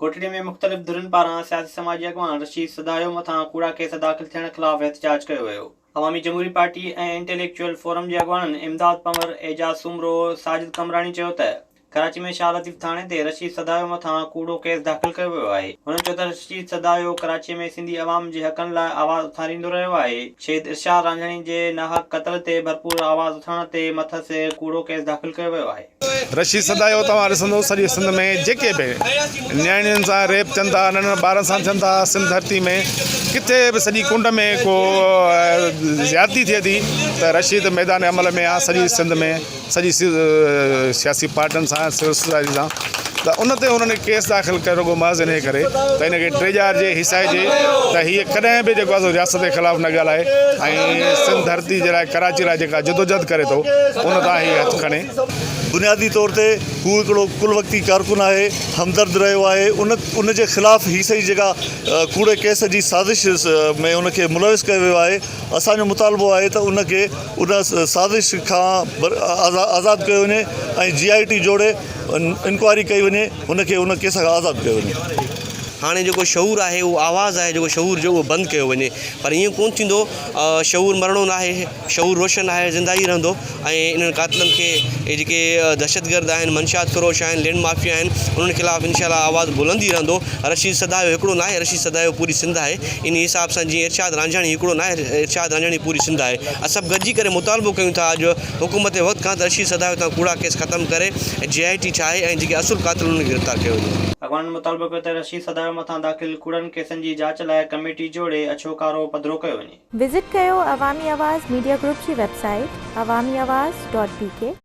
ڪوٽڙي ۾ مختلف ڌرين پاران سياسي سماجي اڳواڻ رشيد سڌايو مٿان ڪوڙا ڪيس داخل ٿيڻ خلاف احتجاج ڪيو ويو. عوامي جمهوري پارٽي ۽ انٽيليڪچوئل فورم جي اڳواڻن امداد پنور، اعجاز سومرو، ساجد قمبراڻي چيو ته ڪراچي ۾ شاهه لطيف ٿاڻي تي رشيد سڌايو مٿان ڪوڙو ڪيس داخل ڪيو ويو آهي. هنن چيو ته رشيد سڌايو ڪراچي ۾ سنڌي عوام جي حقن لاء آواز اٿاريندو رهيو آهي، شهيد ارشاد رانجهاڻي جي ناحق قتل تي ڀرپور آواز اٿارڻ تي مٿس ڪوڙو ڪيس داخل ڪيو ويو آهي. رشيد سڌايو توهان ڏسندو سڄي سنڌ ۾ جيڪي به نياڻين سان ريپ ٿين ٿا ننڍن ٻارن سان ٿين ٿا سنڌ ڌرتي ۾ ڪٿي به سڄي ڪنڊ ۾ ڪو زيادتي ٿئي ٿي ته رشيد ميدان عمل ۾ آ سڄي سنڌ ۾ سڄي سياسي پارٽين سان سول سوسائٽي سان ته ان تي انهن ڪيس داخل ڪيو رڳو محض انهي ڪري ته ان کي ڊيڄارجي هيسائجي ته هيء ڪڏهن به جيڪو آهي سو رياست جي خلاف نه ڳالهائي ۽ سنڌ ڌرتي جي لاء ڪراچي لاء جيڪا جدوجهد ڪري ٿو ان تان هي هٿ کڻي. بنيادي طور تي هو هڪڙو ڪل وقتي ڪارڪن آهي، همدرد رهيو آهي، ان ان جي خلاف هي سڄي جيڪا ڪوڙي ڪيس جي سازش ۾ ان کي ملوث ڪيو ويو آهي، اسان جو مطالبو آهي ته ان کي ان سازش کان آزاد ڪيو وڃي ۽ جي آء ٽي جوڙي انڪوائري ڪئي وڃي هن کي ان ڪيس کان آزاد ڪيو وڃي. هاڻي جيڪو شعور آهي اهو آواز آهي جيڪو شعور جو اهو بند ڪيو وڃي پر ائين ڪونه ٿيندو شعور مرڻو ناهي شعور روشن آهي زنده ئي رهندو ۽ انهن قاتلن کي اهي جيڪي دهشتگرد آهن منشيات فروش آهن لينڊ مافيا آهن انهن خلاف انشاء الله آواز بلند ئي رهندو رشيد سدايو هڪڙو ناهي رشيد سدايو پوري سنڌ آهي انهي حساب سان جيئن ارشاد رانجهاڻي هڪڙو ناهي ارشاد رانجهاڻي پوري سنڌ آهي اسان سڀ گڏجي ڪري مطالبو ڪيون ٿا اڄ حڪومت وقت کان ته رشيد سدايو تان ڪوڙا ڪيس ختم ڪري جي آء ٽي ٺاهي ۽ جيڪي اصل قاتل انهن کي گرفتار ڪيو وڃي. اڳواڻن مطالبو ڪيو ته رشيد سدايو مٿان داخل ڪوڙن ڪيسن جي جاچ لاء ڪميٽي جوڙي اڇو ڪارو پڌرو ڪيو وڃي. وزٽ ڪيو عوامي آواز ميڊيا گروپ جي website Awami Awaz dot B K.